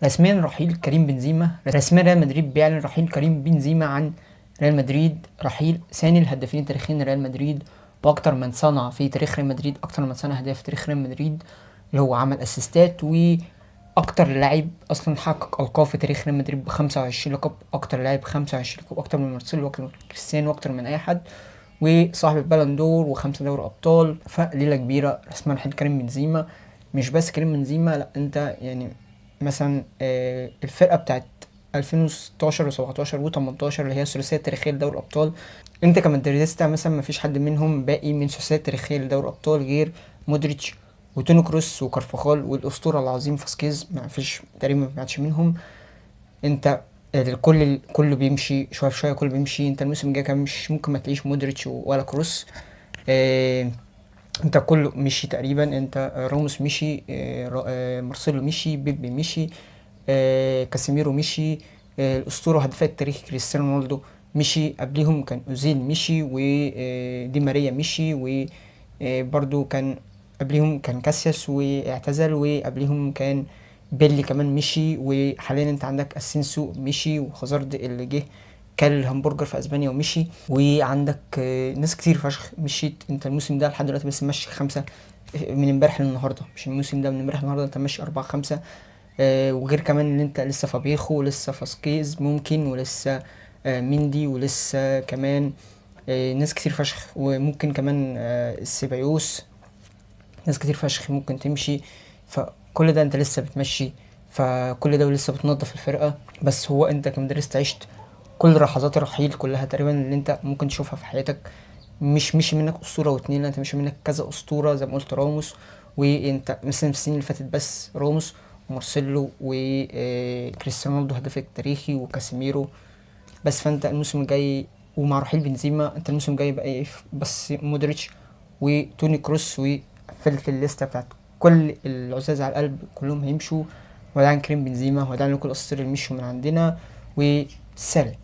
رسميا رحيل كريم بنزيما، رسميا ريال مدريد بيعلن رحيل كريم بنزيما عن ريال مدريد، رحيل ثاني الهدافين التاريخيين لريال مدريد، واكتر من صنع في تاريخ ريال مدريد، اكتر من صنع اهداف في تاريخ ريال مدريد، اللي هو عمل اسيستات، واكتر لاعب اصلا حقق القاب في تاريخ ريال مدريد ب 25 لقب، اكتر لاعب 25 لقب، اكتر من مارسيلو واكتر من كريستيانو واكتر من اي حد، وصاحب البالون دور وخمسة دوري ابطال. فليله كبيرة رسميا رحيل كريم بنزيما. مش بس كريم بنزيما، لا انت يعني مثلا الفرقة بتاعت 2016 و17 و18 اللي هي الثلاثية التاريخية لدوري الابطال، انت كمدريديستا مثلا ما فيش حد منهم باقي من الثلاثية التاريخية لدوري الابطال غير مودريتش وتوني كروس وكارفاخال والاسطوره العظيم فاسكيز، ما فيش تقريبا، ما عادش منهم. انت الكل كله بيمشي شوية في شويه، كله بيمشي. انت الموسم الجاي كمان مش ممكن ما تلاقيش مودريتش ولا كروس. اه انت كله مشي تقريبا، انت راموس مشي، مارسيلو مشي، بيبي مشي، كاسيميرو مشي، الاسطورة وهداف التاريخ كريستيانو رونالدو مشي، قبليهم كان اوزيل مشي، ودي ماريا مشي، وبرده كان قبليهم كان كاسياس واعتزل، وقبليهم كان بيلي كمان مشي، وحاليا انت عندك اسينسو مشي، وهازارد اللي جه كل الهمبرجر في اسبانيا ومشي، وعندك ناس كتير فشخ مشيت. انت الموسم ده لحد دلوقتي بس ماشي 5 من امبارح للنهاردة، مش الموسم ده من امبارح للنهاردة انت ماشي 4 5، وغير كمان ان انت لسه فابيخو ولسه فاسكيز ممكن، ولسه مندي، ولسه كمان ناس كتير فشخ، وممكن كمان سيبايوس، ناس كتير فشخ ممكن تمشي. فكل ده انت لسه بتمشي، فكل ده ولسه بتنظف الفرقة. بس هو انت كمدرس عشت كل لحظات الرحيل كلها تقريبا اللي انت ممكن تشوفها في حياتك. مش مشي منك اسطورة واتنين، لا انت مشي منك كذا اسطورة زي ما قلت راموس، وانت مثلا في السنين اللي فاتت بس راموس ومارسيلو وكريستيانو رونالدو هداف التاريخي وكاسيميرو بس. فانت الموسم الجاي ومع رحيل بنزيما انت الموسم الجاي بقى ايه؟ بس مودريتش وتوني كروس، وقفلت الليستة بتاعت كل العزاز على القلب كلهم هيمشوا. وداعا كريم بنزيما، وداعا لكل الاساطير اللي مشوا من عندنا، وسلام.